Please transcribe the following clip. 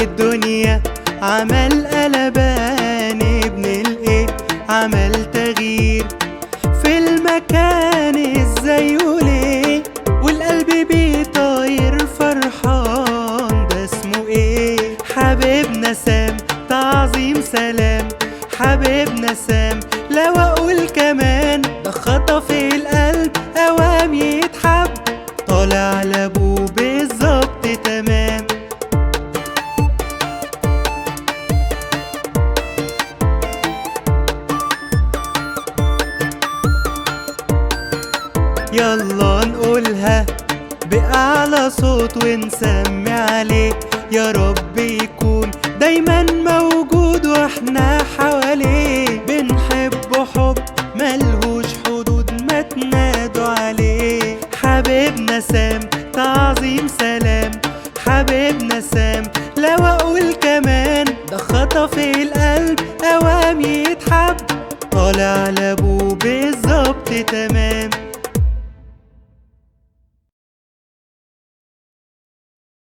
الدنيا عمل قلبان، ابن الايه عمل تغيير في المكان ازاي وليه، والقلب بيطاير فرحان ده اسمه ايه. حبيبنا سام تعظيم سلام، حبيبنا سام لو اقول كمان، ده خطف القلب اوام يتحب، طالع لابوه بالظبط تمام. يلا نقولها بأعلى صوت ونسمي عليه، يا رب يكون دايما موجود واحنا حواليه، بنحبه حب ملهوش حدود ما تنادوا عليه. حبيبنا سام تعظيم سلام، حبيبنا سام لو اقول كمان، ده خطف القلب اوام يتحب، طالع لابوه بالظبط تمام.